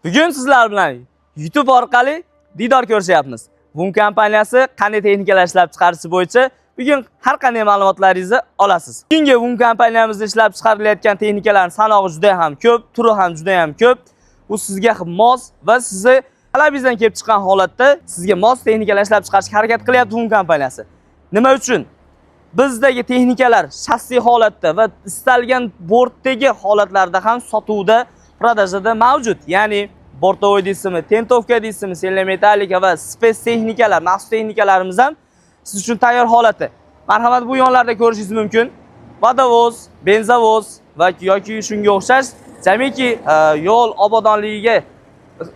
Bugun sizlar bilan YouTube orqali diydor ko'rishyapmiz. VUM kompaniyasi qanday texnikalar ishlab chiqarishi bo'yicha bugun har qanday ma'lumotlaringizni olasiz. Bugungi VUM kompaniyamizda ishlab chiqarilayotgan texnikalarning sanog'i juda ham ko'p, turi ham juda ham ko'p. Bu sizga mos va sizni talabingizdan kelib chiqqan holatda sizga mos texnikalar ishlab chiqarishga harakat qilyapti VUM kompaniyasi. Nima uchun? Bizdagi texnikalar shassiy holatda va istalgan bortdagi holatlarda ham sotuvda, продажа da mavjud. Ya'ni бортовой deysizmi, тентовка deysizmi, сильнометаллика va спец texnikalar, maxsus texnikalarimiz ham siz uchun tayyor holati. Marhamat, bu yonlarda ko'rishingiz mumkin. Водовоз, бензовоз va yoki shunga o'xshash jamiki yo'l obodonligiga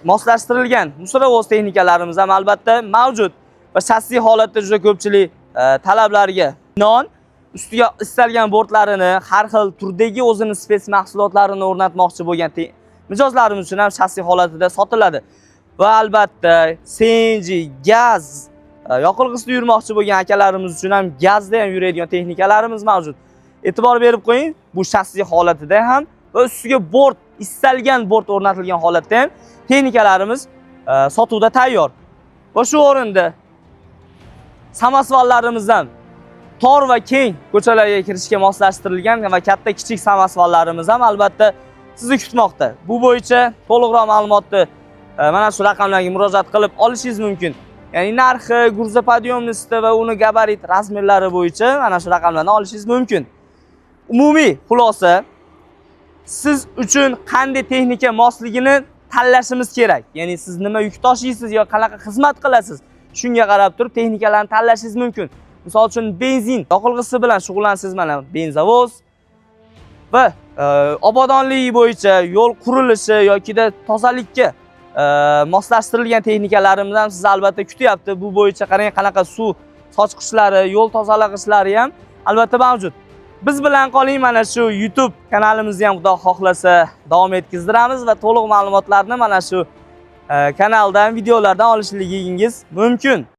moslashtirilgan мусоровоз texnikalarimiz ham albatta mavjud va shassiy holatda juda ko'pchilik talablarga binoan ustiga istalgan bortlarini, har xil turdagi o'zini спец mahsulotlarini o'rnatmoqchi bo'lgan mijozlarimiz uchun ham shassiy holatida sotiladi. Va albatta CNG, gaz yoqilg'isida yurmoqchi bo'lgan akalarimiz uchun ham gazda ham yuradigan texnikalarimiz mavjud. E'tibor berib qo'ying, bu shassiy holatida ham va ustiga bort, istalgan bort o'rnatilgan holatda ham texnikalarimiz sotuvda tayyor. Va shu o'rinda samosvallarimiz ham tor va keng ko'chalarga kirishga moslashtirilgan va katta, kichik samosvallarimiz ham albatta sizni kutmoqda. Bu bo'yicha to'liqroq ma'lumotni mana shu raqamlarga murojaat qilib olishingiz mumkin. Ya'ni narxi, грузоподъёмности va uni gabarit размер lari bo'yicha mana shu raqamlarni olishingiz mumkin. Umumiy xulosa, siz uchun qanday texnika mosligini tanlashimiz kerak. Ya'ni siz nima yuk tashiysiz yo qanaqa xizmat qilasiz, shunga qarab turib texnikalarni tanlashingiz mumkin. Misol uchun, benzin yoqilg'isi bilan shug'ullansangiz, mana бензовоз va obodonligi bo'yicha yo'l qurilishi yokida tozalikka moslashtirilgan texnikalarimiz ham sizni albatta kutyapti. Bu bo'yicha qarang, qanaqa suv sochqichlari, yo'l tozalag'ichlari ham albatta mavjud. Biz bilan qoling, mana shu YouTube kanalimizni ham Xudo xohlasa davom etkazdiramiz va to'liq ma'lumotlarni mana shu kanaldan, videolardan olishligingiz mumkin.